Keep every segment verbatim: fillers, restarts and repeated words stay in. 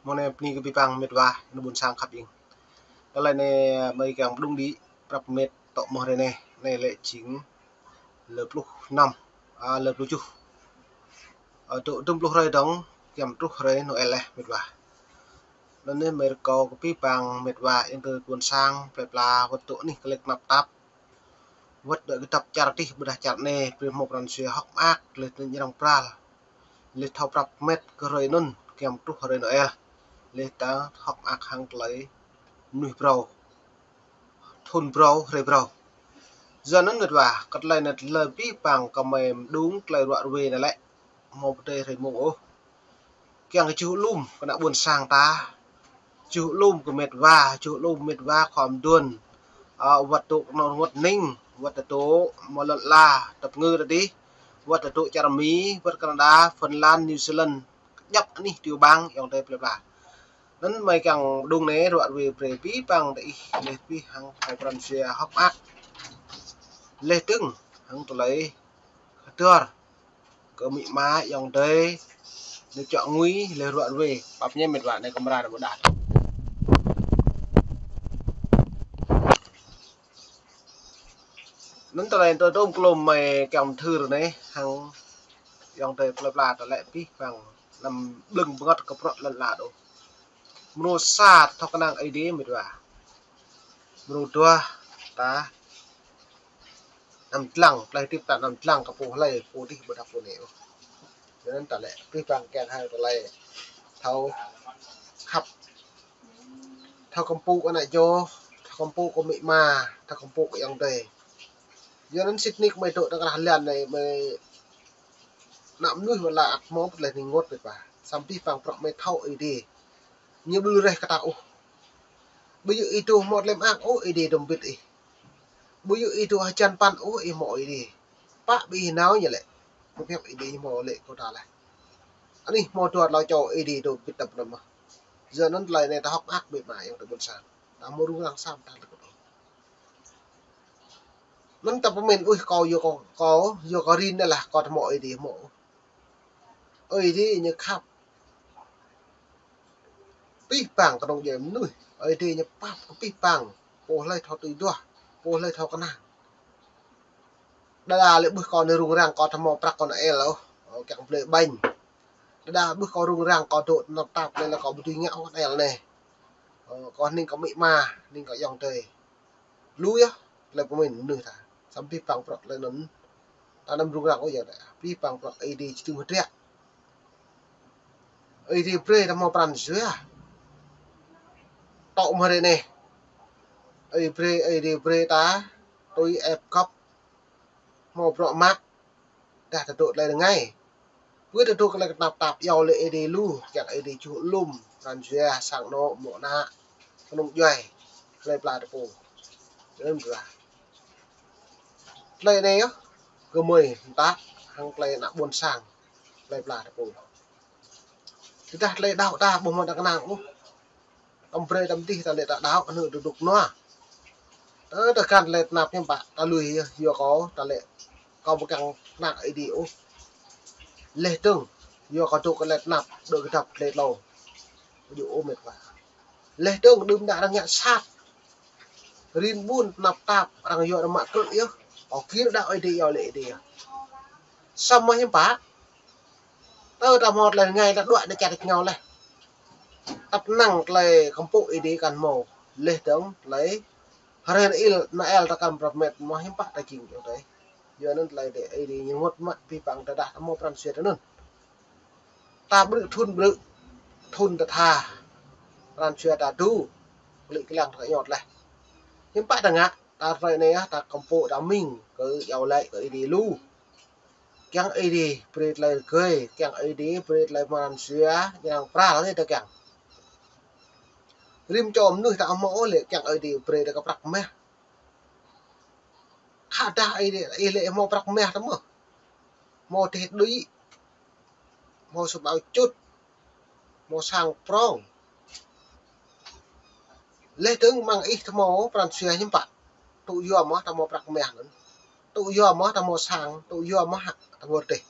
Mơ̆ng anai bơni kơ abih bang mĕt wa, ană ƀôn sang khăp ing. Tơlơi anai mơi kiăng pơđung đĭ prăp mĕt tŏ mơ̆ng hrơi anai, anai lĕ jing lơ pluh năm, a, lơ pluh tơjuh. Ơ, tŏ dŭm pluh hrơi dơ̆ng, kiăng truh hrơi Noel leh mĕt wa. Anŭn anai mơi rơkâo kơ abih bang mĕt wa, ing tơ ƀôn sang, plơi pla, wơ̆t tŏ anih kơ lĕ tơnap tap. Wơ̆t dŏ kơdŏp čar adih ƀôdah čar anai, brơi hmâo pran jua hơ̆k mơak, leh anŭn ñu arăng pral. Leh thâo prăp mĕt kơ hrơi anŭn, kiăng truh hrơi Noel. Leh ta hơ̆k mơak hăng tơlơi mơnuih phrâo. Thŭn phrâo, hrơi phrâo. Yua anŭn mĕt wa, kơ tơlơi anai tơlơi abih bang kơ mơi mơđung tơlơi ruă ruê anai lĕ. Hmâo pơdơi hrơi mông ôh. Kiăng kơ čuh lum kơ ană ƀôn sang ta. Čuh lum kơ mĕt wa, čuh lum mĕt wa khŏm đuôn. Ơ, wơ̆t tŏ kơ anŏ rơngot ning, wơ̆t tŏ mơ̆ lŏn ala, tơpă ngư tơdih, wơ̆t tŏ čar Mi, wơ̆t Canada, Phần Lan, New Zealand, djŏp anih tiểu bang, ayŏng adơi plơi pla. Anŭn mơi kiăng pơđung anai ruă ruê brơi abih bang tơ ih, leh abih hăng hmâo pran jua hơ̆k mơak. Leh dơ̆ng hăng tơlơi kơdơr kơ amĭ ama ayŏng adơi, anai čŏk ngui, leh ruă ruê, pap ñe mĕt wa anai kamera anai ƀu đah. Anŭn tơlơi tơ tôm klôm mơi kiăng thâo anai, hăng ayŏng adơi plơi pla tơlơi abih bang, anăm blơ̆ng bơngăt kơ prăk lăn la đôč. Mrô sa thâo kơnang Ơi Adai mĕt wa. Mrô dua ta anăm dlăng, plơi hơdip ta anăm dlăng kơ pô hlơi, pô adih ƀôdah pô anai ôh. Yua anŭn tơlơi, abih bang kiăng hăng tơlơi thâo khăp. Thâo kơmpŭ kơ ană čô, thâo kơmpŭ kơ amĭ ama, thâo kơmpŭ kơ ayŏng adơi. Yua anŭn sĭt nik mơi dŏ tơ krah lan anai mơi ană mơnuih wơ̆t la ăt hmâo pơtlaih ning ngot mĕt wa. Samơ̆ abih bang prăk mơi thâo Ơi Adai. Ñu ƀu lui reh kơ ta ôh. Ƀu djơ̆ ih dŏ hmâo tơlơi mơak ôh, Ơi Adai dŏ mbĭt ih. Ƀu djơ̆ ih dŏ hơjăn păn ôh, ih hmâo Ơi Adai. Pă ƀing ih nao ñu lĕ. Mơ̆ pơhiăp Ơi Adai ñu hmâo lĕ kơ ta leh. Anih hmâo dua tlâo čô Ơi Adai dŏ mbĭt ta pơnăm mơ̆n. Yua anŭn tơlơi anai ta hơ̆k mơak biă mă ayŏng adơi ƀôn sang. Ta hmâo rŭng răng sa mơta lĕ kơ ta. Anŭn ta pơmĭn ôh kâo yua kâo, kâo yua kâo rin anai lah kâo tơ hmâo Ơi Adai hmâo. Ơi Adai ñu khăp abih bang kơnơ̆ng djuai mơnuih. Ơi Adai ñu pap kơ abih bang. Pô hlơi thâo tui duah, pô hlơi thâo kơnang. Đơđa lĕ ƀuh kâo anai rŭng răng kâo tơ hmâo prăk kâo anai el ôh, ơ, kiăng blơi ƀañ. Đơđa ƀuh kâo rŭng răng kâo dŏ tơnap tap anai lĕ kâo ƀu dưi ngă ôh anai el anai. Ơ, kâo ning kơ amĭ ama, ning kơ ayŏng adơi. Lu yơh, tơlơi pơmĭn mơnuih ta. Samơ̆ abih bang prăk tơlơi anŭn. Ta anăm rŭng răng ôh yơh ta. Abih bang prăk Ơi Adai či tŭ hơdră. Ơi Adai brơi ta hmâo pran jua. Tŏ mơ̆ng hrơi anai. Ơi Adai brơi, Ơi Adai brơi ta tui ĕp kŏp. Hmâo bruă mă. Dah ta dŏ tơlơi rơngai. Pơ ta dŏ tơlơi tơnap tap iâu laĭ Ơi Adai lu, kiăng Ơi Adai čuh lŏm, pran jua, sang anŏ, mŏ ană, kơnung djuai, plơi pla ta pô. Tơlơi mơ̆n ta. Tơlơi anai yơh, gơmơi mơta, hăng tơlơi ană ƀôn sang, plơi pla ta pô. Tơdah tơlơi đaŏ ta ƀu hmâo ta kơnang ôh. Tơm brơi tơm dih ta lĕ ta đaŏ, anŭn dŏ dŏ nua. Tơ tơkan tơlơi tơnap hiư̆m pă, ta lui yơh, yua kâo, ta lĕ kâo ƀu kiăng kơnang Ơi Adai ôh. Leh dơ̆ng, yua kâo dŏ kơ tơlơi tơnap, dŏ kơdŏp tơlơi tlâo. Ƀu djơ̆ ôh mĕt wa. Leh dơ̆ng, đưm đă arăng ngă sat. Rin ƀun tơnap tap, arăng yua arăng mă krư̆ yơh. Kâo gir đaŏ Ơi Adai, iâu laĭ Ơi Adai yơh. Samơ̆ hiư̆m pă, tơ ta hmâo tơlơi rơngai ta đuaĭ đa čar ta ngao leh. Tăp năng tơlơi kơmpŭ Ơi Adai kăn hmâo. Leh dơ̆ng tơlơi hrơi Noel, Noel ta kăn prăp mĕt mơ̆ hiư̆m pă ta jing yơh tơi. Yua anŭn tơlơi Ơi Adai ñu ngot mă abih bang tơdah ta hmâo pran jua tơ anŭn. Ta brư̆ thŭn brư̆, thŭn ta tha. Pran jua ta dŏ, klĭ klang ta kơñot leh. Hiư̆m pă ta ngă, ta hrơi anai yơh, ta kơmpŭ ta mĭn, kơ iâu laĭ kơ Ơi Adai lu. Kiăng Ơi Adai brơi tơlơi rơgơi, kiăng Ơi Adai brơi tơlơi pran jua, ñu arăng pral leh ta kiăng. Rĭm čô mơnuih ta hmâo ôh lĕ kiăng Ơi Adai brơi ta kơ prăk mah. Khă dah Ơi Adai, ih lĕ hmâo prăk mah ta mơ̆. Hmâo teh đuaĭ. Hmâo sơbao čut. Hmâo sang prong. Leh dơ̆ng mơ̆ng ih ta hmâo pran jua hiư̆m pă. Tŭ yua mơ̆ ta hmâo prăk mah anŭn. Tŭ yua mơ̆ ta hmâo sang, tŭ yua mơ̆ hă ta hmâo teh.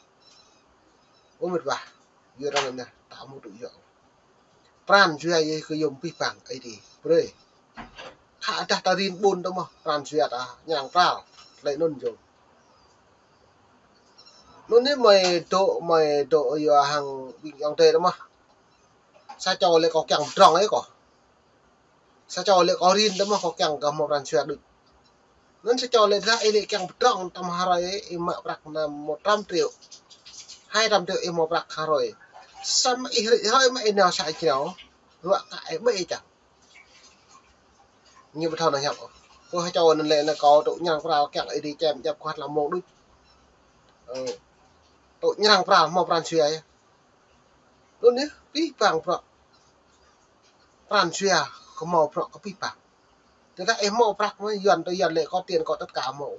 Ơ mĕt wa, yua anŭn anai, ta hmâo tŭ yua. Pran jua yơh kơ yom pih pang ai đi. Brơi. Khă dah ta rin ƀun tơ mơ̆ pran jua ta ñang pral. Lĕ nun yom. Nun ni mơi dŏ, mơi dŏ yua hăng ƀing yong tê tơ mơ̆. Sa čô lĕ kâo kiăng pơdrŏng ih kâo. Sa čô lĕ kâo rin tơ mơ̆ kâo kiăng kơ hmâo pran jua đôč. Nun sa čô lĕ dah ih lĕ kiăng pơdrŏng tơm hrơi ih mă prăk năm một trăm triệu. Hai trăm triệu ih hmâo prăk hrơi. Samơ̆ ih hrơi mă ih nao sa jrao. Ruă kă ih ƀơi ih čang. Ñu ƀu thâo nao hiăp. Kơ ha čô nun lĕ nao kâo tŭ ñang pral kiăng ih đi čem jăp kuat la mông đôč. Ơ. Tŭ ñang pral hmâo pran jua yơh. Nun ni pih pang prăk. Pran jua kơ hmâo prăk kơ pih pang. Tơdah ih hmâo prăk mơ̆ yuan tơ yuan lĕ kâo tiền kâo tất cả hmâo.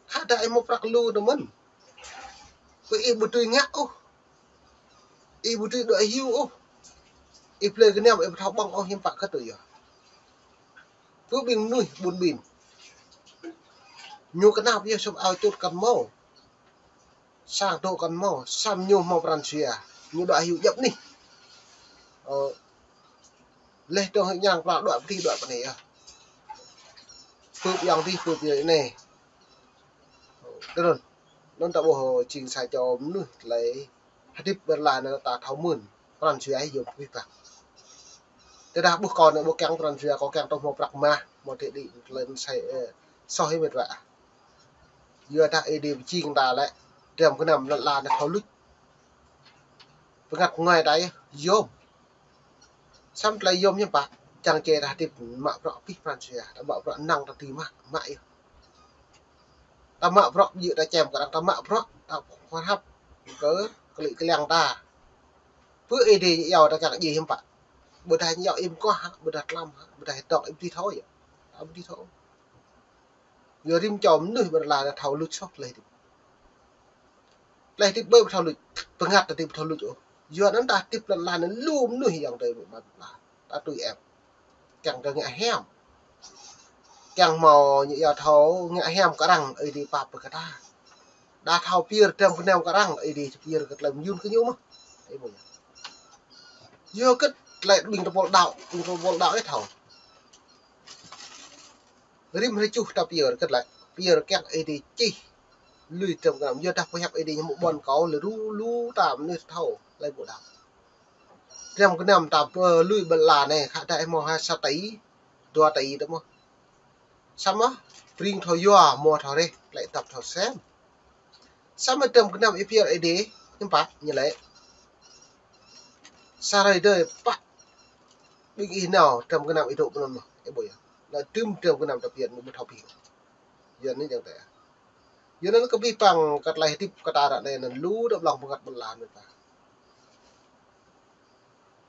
Khă dah ih hmâo prăk lu tơ mơ̆n. Kơ ih ƀu tui ngă ôh. Ih ƀu tui đuaĭ hyu ôh. Ih blơi gơnam ih ƀu thâo ƀơ̆ng ôh hiư̆m pă kơ tui yơh. Pơ ƀing mơnuih ƀun ƀin. Ñu kơnap yơh sum ao čut kăn hmâo. Sang dŏ kăn hmâo, samơ̆ ñu hmâo pran jua, ñu đuaĭ hyu djăp anih. Ơ, leh dong hyu ñang pral đuaĭ pơdih đuaĭ pơnai yơh. Pơp yang dih, pơp yang anai. Tơ nun, nun ta ƀuh jing sa čô mơnuih tơlơi hơdip ƀơi lŏn anai ta thâo mưn, pran jua yom pih pang. Tơdah ƀuh kâo anai ƀu kiăng pran jua, kâo kiăng tŭ hmâo prăk mah, hmâo tơlơi đĭ, tơlơi sai, ơ, soh ih mĕt wa. Yua dah ih đi pơjing ta lĕ, dram gơnam lŏn la anai thâo luč. Bơngăt ngơi ta yơh, yom. Samơ̆ tơlơi yom hiư̆m pă, čang čê dah hơdip mă prăk pih pran jua, ta mă prăk năng ta tui mă, mă yơh. Ta mă prăk ƀu djơ̆ ta čem kơ arăng, ta mă prăk, ta pơhăp kơ klĭ kliăng ta. Pơ ih đi ñu iâu ta kiăng djai hiư̆m pă. Ƀôdah ñu iâu ih mơkoh hă, ƀôdah tlam hă, ƀôdah hơdơ̆ng ih ƀu tui thâo yơh. Ta ƀu tui thâo. Yua rĭm čô mơnuih ƀơi lŏn la anai thâo luč soh tơlơi hơdip. Tơlơi hơdip ƀơi ƀu thâo luč, bơngăt ta hơdip ƀu thâo luč ôh. Yua anŭn ta hơdip lŏn la anai lu mơnuih yong tơi ƀơi lŏn la. Ta tui ĕp. Kiăng kơ ngă hiam. Kiăng hmâo ñu iâu thâo ngă hiam kơ arăng, ih đi pap kơ ta. Đa thâo pơyơr dram gơnam kơ arăng, ih đi pơyơr kơ tơlơi mơyun kơ ñu mơ̆n. Ih ƀuh. Yua kơ tơlơi ƀing tơpul đaŏ, ƀing tơpul đaŏ ih thâo. Rĭm hrơi čuh ta pơyơr kơ tơlơi. Pơyơr kiăng ih đi čih. Lui dram gơnam, yua dah pơhiăp ih đi ñu hmâo ƀuăn kâo, lui lu lu ta mơnuih thâo, tơlơi ƀu đaŏ. Dram gơnam ta pơ lui ƀơi lŏn la anai, khă dah ih hmâo ha sa tỉ, dua tỉ tơ mơ̆. Samơ̆, pring thâo yua, hmua thâo reh, tơlơi tap thâo sem. Samơ̆ dram gơnam ih pơyơr ih đi, hiư̆m pă, ñu lĕ. Sa hrơi dơi pă, ƀing ih nao, dram gơnam ih dŏ pơ anŭn mơ̆n, ih ƀuh yơh. Lĕ dŭm dram gơnam ta pơyơr, ñu ƀu thâo pih. Yua anai jang tơ. Yua anai kơ pih pang kơ tơlơi hơdip kơ ta ră anai anŭn lu đa ƀlŏng bơngăt ƀơi lŏn la anai ta.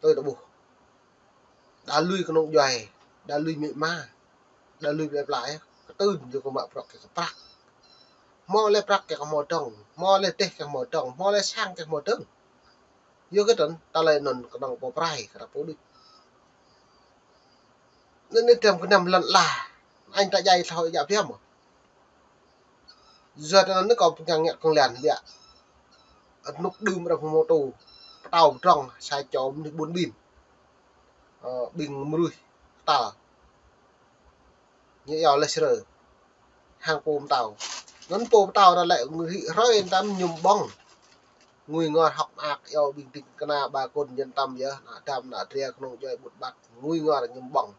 Tui ta ƀuh. Đa lui kơnung djuai, đa lui amĭ ama, đa lui plơi pla yơh, kơtưn yua kơ mă prăk kiăng kơ prăk. Hmâo lĕ prăk kiăng kơ hmâo dơ̆ng, hmâo lĕ teh kiăng kơ hmâo dơ̆ng, hmâo lĕ sang kiăng kơ hmâo dơ̆ng. Yua kơ tơl, tơlơi anŭn kơnơ̆ng pô prai, kơ ta pô đôč. Anŭn anai dram gơnam lŏn la, anŭn ta djai thâo djă biă mơ̆n. Yua anŭn anai kâo pơkăng ngă kơ̆ng lăn biă. Rơnŭk đưm ră pơhmutu, pơtao pơdrŏng, sa čô mơnuih ƀun ƀin. Ơ, ƀing mơnuih kơtăl. Ñu iâu lĕ srơ. Hăng pô pơtao. Anŭn pô pơtao anŭn lĕ ngui hrơi tăm ñu ƀơ̆ng. Ngui ngor hŏk mơak iâu ƀing ding kơna ba kôn jăn tăm yơh, ană dam, ană dria, kơnung djuai ƀut ƀăt. Ngui ngor ñu ƀơ̆ng.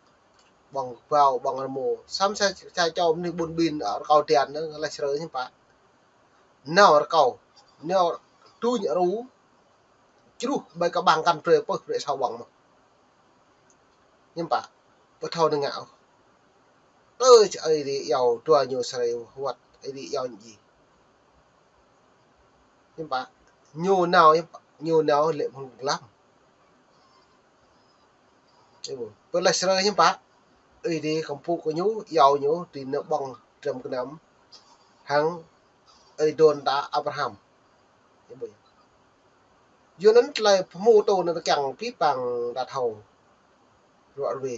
Ƀơ̆ng kơbao, ƀơ̆ng rơmô. Samơ̆ sa, sa čô mơnuih ƀun ƀin, ơ, rơkâo tian, anŭn lĕ srơ hiư̆m pă. Nao rơkâo. Nao tuñ aru. Čruh ƀơi kơƀang kăn brơi pơh brơi sao ƀơ̆ng mơ̆n. Hiư̆m pă, ƀu thâo nao ngă ôh. Tơ či Ơi Adai iâu dua ñu srei wơ̆t, Ơi Adai iâu ñu djai. Hiư̆m pă, ñu nao, hiư̆m pă, ñu nao lĕ mơ̆ng glăm. Ơ, pơ lĕ srei hiư̆m pă, Ơi Adai kơmpŭ kơ ñu, iâu ñu, tui nao ƀơ̆ng dram gơnam, hăng Ơi Adai dŏ ta Abraham. Ơ, ƀuh yơh. Yua anŭn tơlơi pơhmutu anŭn kiăng pih pang ta thâo. Ruă ruê.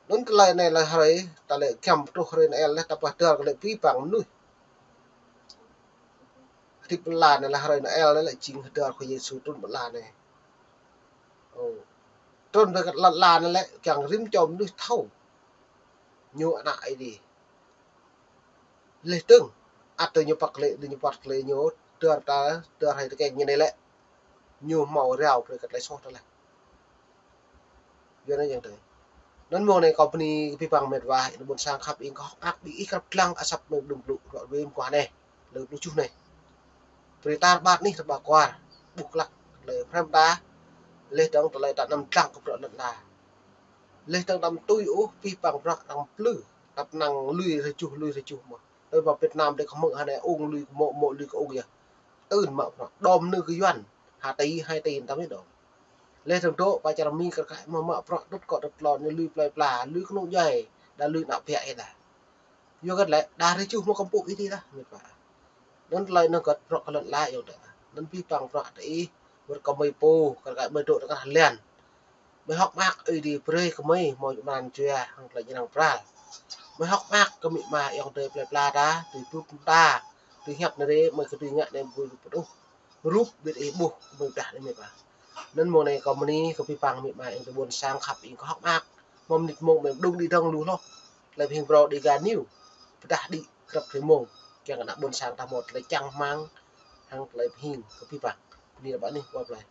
Anŭn tơlơi anai lĕ hrơi, ta lĕ kiăng pơtruh hrơi anai lĕ ta pơhơdơr kơ lĕ pih pang mơnuih. Hơdip ƀơi lŏn anai lĕ hrơi Noel anai lĕ jing hơdơr Khua Yêsu trŭn ƀơi lŏn anai. Ơ. Trŭn ƀơi kơ lŏn anai lĕ kiăng rĭm čô mơnuih thâo. Ñu ană Ơi Adai. Laih dơ̆ng, ăt tơ ñu păk lĕ, ñu păk lĕ ñu, hơdơr ta, hơdơr hrơi tơkeng ñu anai lĕ. Ñu hmâo rao brơi kơ tơlơi soh ta laih. Yua anŭn yơh tơi. Anŭn mơ̆ng anai kâo bơni kơ abih bang met wa, ƀôn sang khăp ing kơ hŏk mơak ƀing ih krăp lăng asăp mơ̆ng đưm blŭ, rŏ rơwĕm kơ anai. Lơ pluh tơjuh anai. Brơi tar ƀar anih rơbah kuar, ƀuh klăk, tơlơi phrăm ta, laih dơ̆ng tơlơi ta anăm lăng kơ bruă lŏn ala. Laih dơ̆ng anăm tui ôh, abih bang bruă anăm plư, tăp năng lui rơjuh, lui rơjuh mơ̆n. Tơlơi ƀă Việt Nam dêh kơ mơ̆ng hơnai ung lui kơ mŏ, mŏ lui kơ ung yơh. Tơl mă bruă, đom nư kơ Yuan, ha ti, hai ti, tăm yơh đom. Laih dơ̆ng dŏ, pơ čar Mi kơ kăi mă mă bruă, tŭt kŏ tŭt lŏn, ñu lui plơi pla, lui kơnung djuai, đa lui ană ƀiă ih đa. Yua kơ lĕ, đa rơjuh mơ̆ng kơmpuk ih ti đa, met wa. Anŭn tơlơi anŭn gơ̆t bruă kơ lŏn ala yơh đa. Anŭn abih bang bruă tơ ih, wơ̆t kơ mơi pô, kơ kăi mơi dŏ tơngah lian. Mơi hŏk mơak Ơi Adai brơi kơ mơi hmâo jơman jua hăng tơlơi jơnang pral. Mơi hŏk mơak kơ amĭ ama ayŏng adơi plơi pla ta, tui bưp ta, tui hiăp nơ̆ rê, mơi kơ tui ngă anai ƀu pơtuh. Rup ƀiă ih ƀuh kơ mơi pơdah anai met wa. Anŭn mơ̆ng anai kâo bơni kơ abih bang amĭ ama ayŏng adơi ƀôn sang khăp ing kơ hŏk mơak. Mơ̆ng mơnit mông mơi đung đĭ dơ̆ng lu hloh. Tơlơi pơhing phrâo Dega News. Pơdah đĭ krăp tơlơi mông. Kiăng kơ ană ƀôn sang ta hmâo tơlơi čang rơmang. Hăng tơlơi pơhing kơ abih bang. Bơni rơbah anih wa plơi.